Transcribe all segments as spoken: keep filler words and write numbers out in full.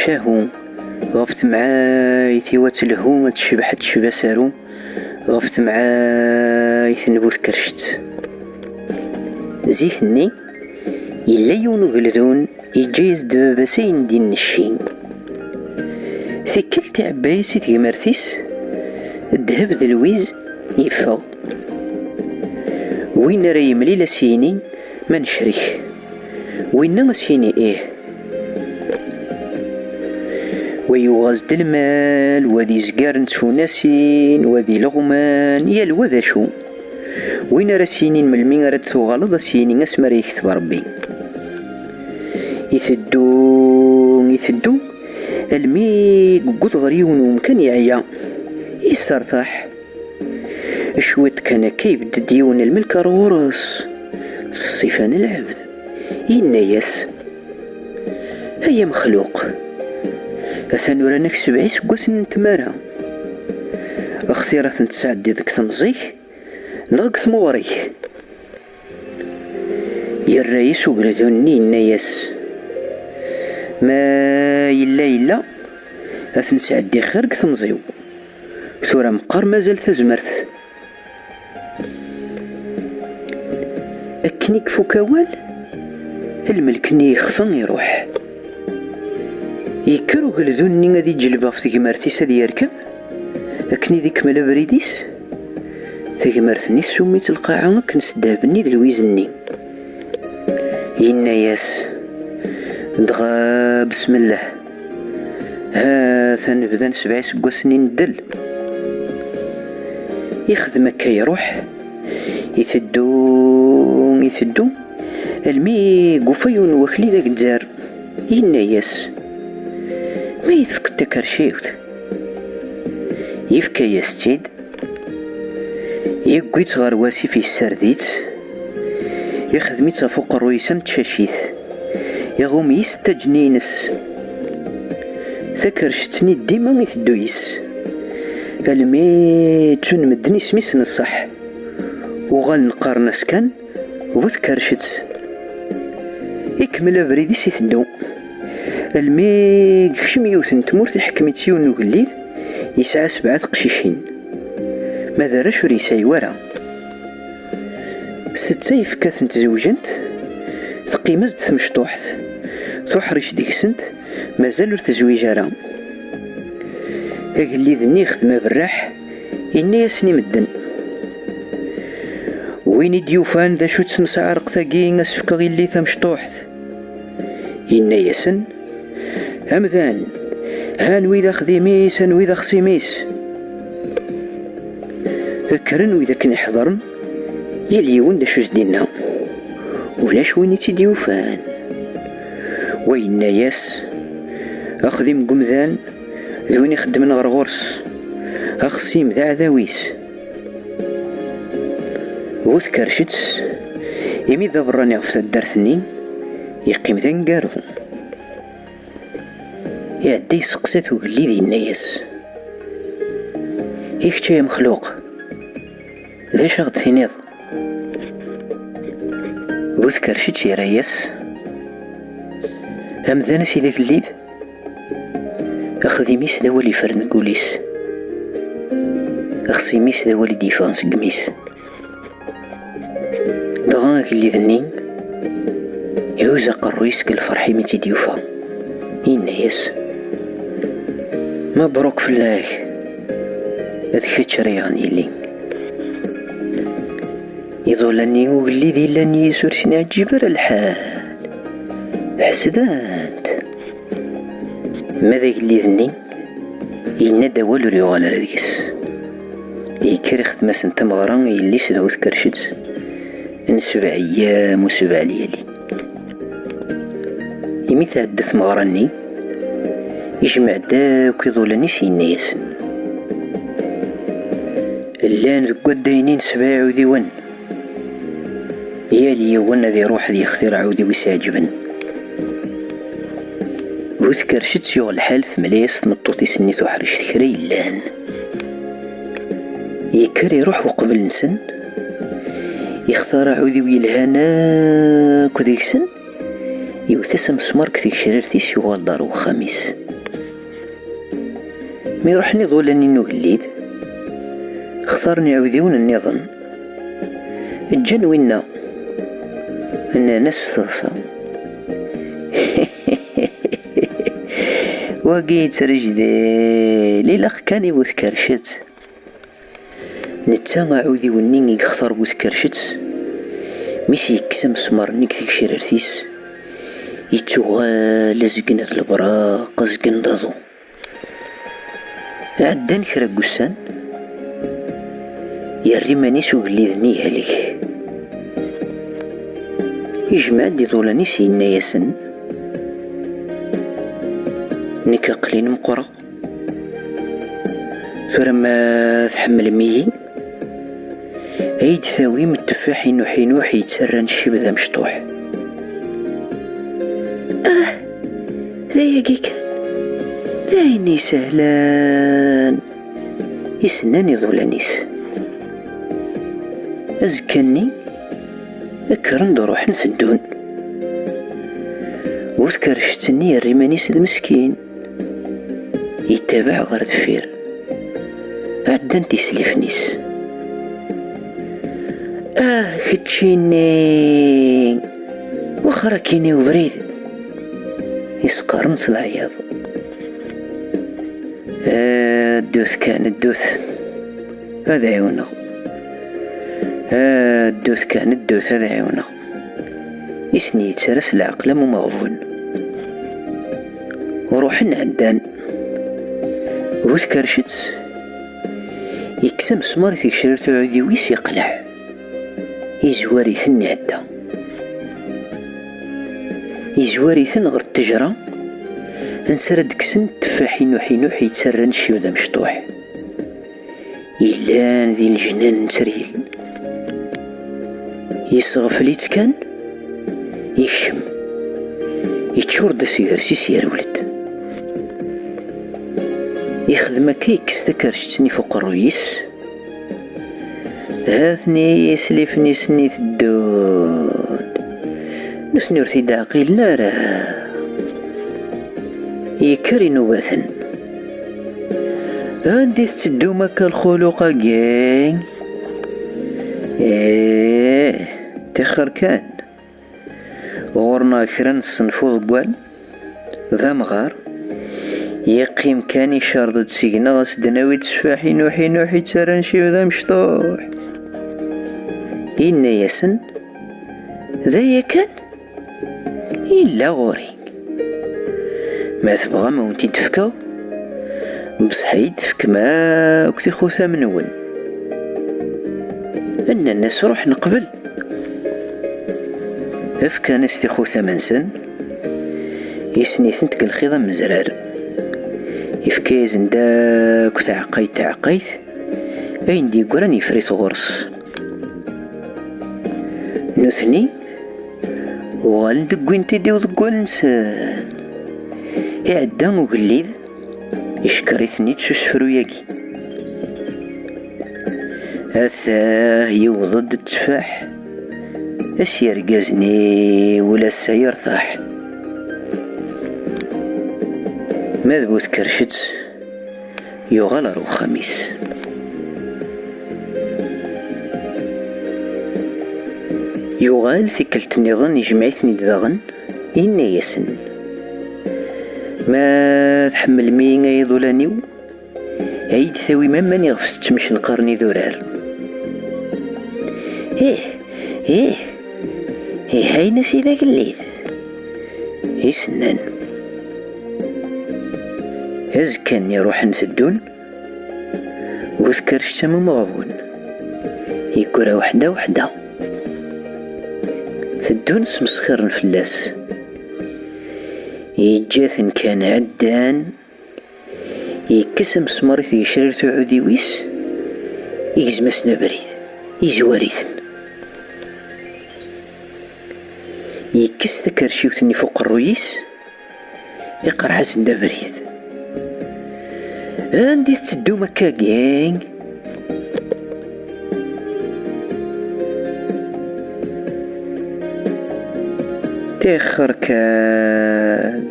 Cahu, ɣef temɛayt-iw ad telhu, ad tecbeḥ, ad tecba asaru, ɣef temɛayt n bu tkercett. Zik-nni, yella yiwen ugeldun, yeǧǧa-yas-d baba-s ayen d-innecci. Tikkelt iɛebba-yas i tegmert-is, ddheb d lwiz, yeffeɣ. Win ara yemlil a s-yini ma necrek, winna a s-yini ih. Wa yuɣ-as-d lmal, wa d izgaren d tfunasin, wa d ileɣman, yal wa d acu. Win ara s-yinin melmi ara d-tuɣaleḍ a s-yini asmi ara yekteb Rebbi. Iteddu, iteddu, almi yewweḍ ɣer yiwen umkan yeɛya, yessertaḥ. Cwiṭ kan akka ibedd-d yiwen n lmelk ar ɣur-s, s ṣṣifa n lɛebd, yenna-yas: "Ay amexluq, atan uran-ak sebɛa iseggasen n tmara, axtir ad ten-tesɛeddiḍ deg temẓi-k neɣ deg tmuɣer-ik." Yerra-yas ugeldun-nni, yenna-yas: "Ma yella yella, ad ten-sɛeddiɣ xir deg temẓi-w. Tura meqqar mazal tazmert." Akken i ifuk awal, lmelk-nni yexfa, iruḥ. Yekker ugeldun-nni ad iǧelleb ɣef tegmert-is ad yerkeb. Akken i d ikemmel abrid-is, tagmert-nni tessummi-tt lqaɛa akken s ddheb-nni d lwiz-nni. Yenna-yas: "Dɣa, besmellah, ha-t-an bdan sebɛa iseggasen n ddel." Ixdem akka, iruḥ, iteddu, iteddu, almi yufa yiwen n wakli d agezzar. Yenna-yas: "Ma yi-tefkeḍ takerciwt?" Yefka-yas-tt-id, yewwi-tt ɣer wasif, yessared-itt, ixdem-itt ɣef uqerruy-is am tcacit, iɣum yis ttaǧ-nni-ines. Takercett-nni dima iteddu yis, almi ttun medden isem-is n ṣṣeḥ, uɣalen qqaren-as kan bu tkercett. Ikemmel abrid-is iteddu, almi yekcem yiwet n tmurt iḥkem-itt yiwen n ugellid yesɛa sebɛa teqcicin, ma d arrac ur yesɛi wara. Setta yefka-tent zewjent, teqqim-as-d tmecṭuḥt, tuḥric deg-sent, mazal ur tezwij ara. Agellid-nni yexdem aberraḥ, yenna-yasen i medden: "Win i d-yufan d acu-tt temseɛreqt-agi, a s-fkeɣ yelli tamecṭuḥt." Yenna-yasen: "Amdan, han wi d axdim-is, han wi d axṣim-is." Kkren wid akken iḥeḍren, yal yiwen d acu s-d-inna. Ulac win i tt-id-yufan. Wa yenna-yas: "Axdim n umdan d win ixeddmen ɣer ɣur-s, axṣim d aɛdaw-is." Bu tkercett, imi d aberrani ɣef taddart-nni, yeqqim d aneggaru. Iɛedda yesteqsa-t ugellid, yenna-yas: "I kečč ay amexluq, d acu aɣ-d-tiniḍ?" Bu tkercett yerra-yas: "Amdan, a sidi agellid, axdim-is d awal yeffren deg wul-is, axṣim-is d awal i d-yeffɣen seg imi-s." Dɣa agellid-nni ihuzz aqerruy-is deg lferḥ imi tt-id-yufa, yenna-yas: "Mebruk fell-ak, d kečč ara yaɣen yelli." Iḍulan-nni ugellid yellan yis ur sen-iɛǧib ara lḥal, ḥesden-t. Ma d agellid-nni, yenna-d awal ur yuɣal ara deg-s. Yekker ixdem-asen tameɣra i yelli-s d bu tkercett n sebɛa eyyam u sebɛa lyali. Imi tɛedda tmeɣra-nni, ijmeɛ-d akk iḍulan-is, yenna-yasen: "Llan deg wadday-nni n sebɛa iɛudiwen. Yal yiwen ad iruḥ ad yextir aɛudiw i s-iɛeǧben." Bu tkercett yuɣ lḥal, temla-yas tmeṭṭut-is-nni tuḥrict kra yellan. Yekker iruḥ uqbel-nsen, yextar aɛudiw yelhan akk deg-sen, yewwet-as amesmar deg tgecrirt-is, yuɣal-d ɣer uxxam-is. Mi ruḥen iḍulan-nni n ugellid, xtaren iɛudiwen nniḍen. Ǧǧan winna, nnan-as s teḍsa: "Wagi yettrejdil, ilaq kan i bu tkercet." Netta aɛudiw-nni i yextar bu tkercet, mi s-yekkes amesmar-nni deg tgecrirt-is, yettuɣal azgen d lebraq, azgen d aḍu. Ɛeddan kra n wussan, yerra iman-is ugellid-nni yehlek. Ijmeɛ-d iḍulan-is, yenna-yasen: "Nekk aql-in meqqreɣ. Tura ma tḥemmlem-iyi, ay d-tawim tteffaḥ inuḥ inuḥ yettarran ccib d amecṭuḥ." "Ah, d ayagi kan, d ayen isehlen," i s-nnan iḍulan-is. Azekka-nni, kkren-d ruḥen teddun. Bu tkercet-nni yerra iman-is d meskin. Yettabaɛ ɣer deffir. Ɛeddant yeslifen-is. "Ah, keččini! Wexxer akkin i ubrid!" i s-qqaren s leɛyaḍ. "Ah, ddut kan, ddut, ad ɛiwneɣ. Ah, ddut kan, ddut, ad ɛiwneɣ." I sen-yettarra s leɛqel am umeɣbun. Ruḥen ɛeddan. Bu tkercet, yekkes amesmar i tgecrirt uɛudiw-is, yeqleɛ. Yezwar-iten, iɛedda. Yezwar-iten ɣer ttejra ansa ara d-kksen tteffaḥ inuḥ inuḥ yettarran ccib d amecṭuḥ. Yellan di lejnan n tteryel. Yesɣefl-itt kan, yekcem. Yeččur-d asegres-is, yerwel-d. Yexdem akka, yekkes takercett-nni f uqerruy-is. Ha-ten-i yeslifen-is-nni teddun. Nutni ur t-id-ɛqilen ara. Yekker inuba-ten. "Anda i tetteddum akka lxuluq-agi?" "Ih, tixer kan. Ɣur-neɣ kra n ṣṣenf uḍeggal d amɣar, yeqqim kan icerḍ-d seg-neɣ, as-d-nawi tteffaḥ inuḥ inuḥ yettarran ccib d amecṭuḥ." Yenna-yasen: "D aya kan? Yella ɣur-i. Ma tebɣam, a wen-t-id-fkeɣ, beṣṣeḥ ad iyi-d-tefkem akk tixutam-nwen." Nnan-as: "Ruḥ neqbel." Fkan-as tixutam-nsen, yessen-itent deg lxiḍ amezrar. Yefka-yasen-d akk taɛeqqayt taɛeqqayt, ayen d-yeggran yeffer-it ɣur-s. Nutni uɣalen deg win t-id i uḍeggal-nsen. Iɛedda ugellid, icekker-iten-id s usefru-yagi. Atah, yewweḍ-d tteffaḥ, a s-yergazen-iw, ula ass-a yertaḥ. Ma d bu tkercett, yuɣal ar uxxam-is. Yuɣal tikkelt nniḍen, ijmeɛ-iten-id daɣen, yenna-yasen: "Ma tḥemmlem-iyi ay iḍulan-iw, ay d-tawim aman iɣef tettemcelqarem idurar." "Ih, ih, ih, ayen-as i d agellid," i s-nnan. Azekka-nni ruḥen teddun, bu tkercett am umeɣbun, yeggura weḥda weḥda. Teddun smesxiren fell-as. Yeǧǧa-ten kan ɛeddan, yekkes amesmar i tgecrirt uɛudiw-is, igzem-asen abrid, yezwar-iten. Yekkes takerciwt-nni f uqerruy-is, iqerḥ-asen-d abrid. "Anda i tetteddum akkagi?" "Tixer kan,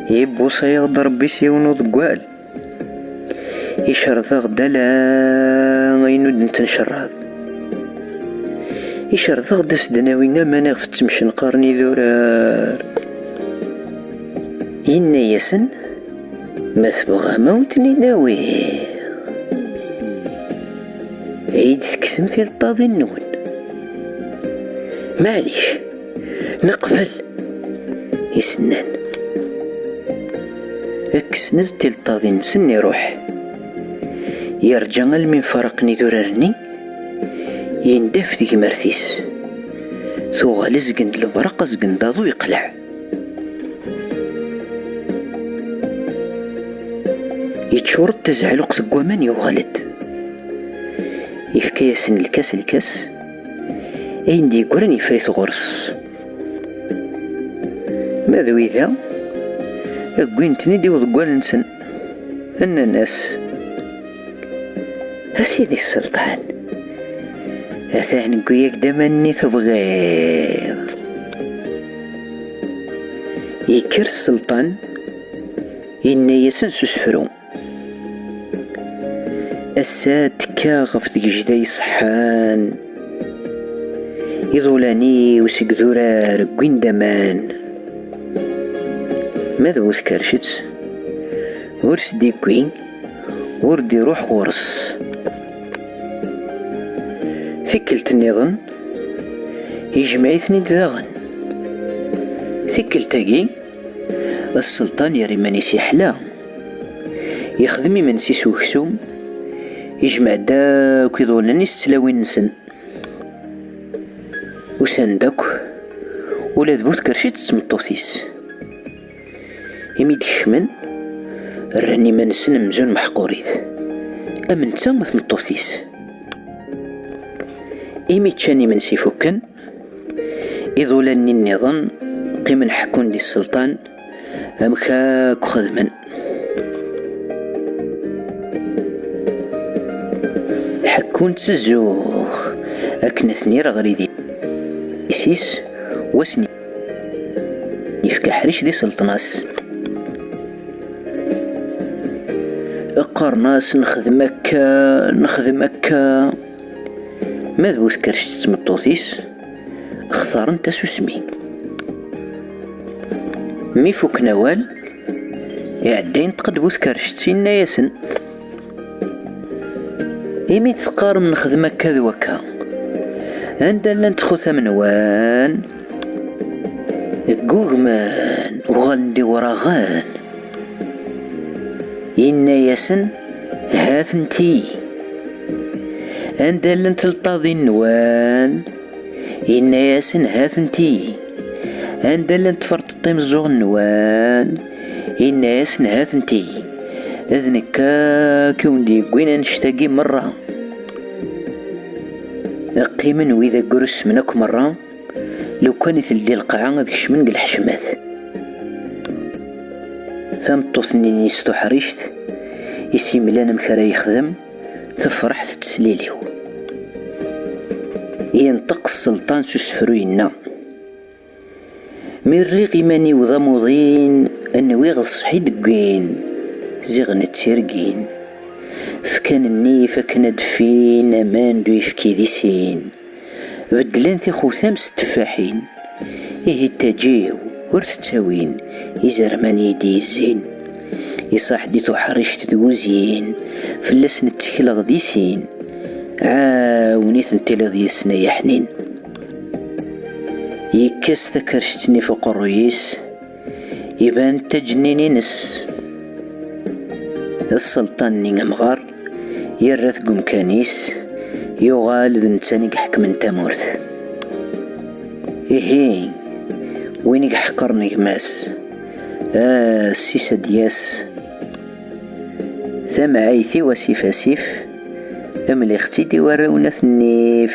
ibuṣa-yaɣ-d Rebbi s yiwen uḍeggal. Icerreḍ-aɣ-d ala ayen ur d-nettencerreḍ. Icerreḍ-aɣ-d ad s-d-nawi aman iɣef ttemcenqaren idurar. Yenna-yasen: "Ma tebɣam, a wen-ten-id-awiɣ. Ad iyi-d-tekksem tileṭṭaḍin-nwen. Maɛlic, neqbel." I s-nnan. Kksen-as-d tileṭṭaḍin-nsen, iruḥ. Yerǧa almi mfaraqen idurar-nni, yendef tegmert-is. Tuɣal azgen n lebraq, azgen d aḍu, yeqleɛ. Yeččur-d tazeɛluqt n waman, yuɣal-d. Yefka-yasen lkas, lkas. Ayen d-yeggran yeffer-it ɣur-s. Ma d wida, wwin-ten-id i uḍeggal-nsen. Nnan-as: "A sidi sselṭan, atan wwi-yak-d aman-nni tebɣiḍ." Yekker sselṭan, yenna-yasen s usefru: "Ass-a ttekkaɣ ɣef tgejda iṣeḥḥan, iḍulan-iw seg idurar wwin-d aman. Ma d bu tkercet, ur s-d-iwwi, ur d-iruḥ ɣur-s." Tikkelt nniḍen, ijmeɛ-iten-id daɣen. Tikkelt-agi, sselṭan yerra iman-is yeḥla. Yexdem imensi s uksum, yejmeɛ-d akk iḍulan-is d tlawin-nsen. Usan-d akk, ula d bu tkercit d tmeṭṭut-is. Imi d-kecmen, rran iman-nsen amzun meḥqurit, am netta am tmeṭṭut-is. Imi ččan imensi fukken, iḍulan-nni nniḍen qqimen ḥekkun di sselṭan amek akk xedmen. Ḥekkun-tt s zzux akken ad ten-yerr ɣer idis-is, wass-nni yefka aḥric di sselṭna-s. Qqaren-as: "Nexdem akka, nexdem akka." Ma d bu tkercet d tmeṭṭut-is, xtarent asusmi. Mi fukken awal, iɛedda yenṭeq-d bu tkercet, yenna-yasen: "Imi d-teqqarem nexdem akka d wakka, anda llant txutam-nwen?" Ggugmen, uɣalen d iwraɣen. Yenna-yasen: "Ha-tent-i." "Anda llant tleṭṭaḍin-nwen?" Yenna-yasen: "Ha-tent-i." "Anda llant tferṭeṭṭ imeẓẓuɣen-nwen?" Yenna-yasen: "Ha-tent-i. D nekk akk i wen-d-yewwin annect-agi merra." Qqimen wid aggrusmen akk merra, lukan i teldi lqaɛa ad kecmen deg lḥecmat. Tameṭṭut-nni s tuḥrict i s-yemlan amek ara yexdem, tefreḥ tettesliliw. Yenṭeq sselṭan s usefru, yenna: "Mi rriɣ iman-iw d amuḍin, nwiɣ d ṣṣeḥ i d-wwin, ziɣen d tirgin. Fkan nnif akken ad d-ffin aman d uyefki di sin. Beddlen tixutam s teffaḥin. Ihi ttaǧiw ur t-ttawin, izerman i yi-d-yezzin." Iṣaḥ-d i tuḥrict d wuzyin, fell-as nettekleɣ di sin. Ɛawen-iten tiliḍ yid-sen ay aḥnin. Yekkes takercett-nni f uqerruy-is, iban-d taǧennin-ines. Sselṭan-nni amɣar yerra-t deg umkan-is, yuɣal d netta i iḥekmen tamurt. Ihi, win i iḥeqren gma-s, a ssis ad d-yas. Tamɛayt-iw asif asif, mliɣ-tt-id i warraw n At Nnif.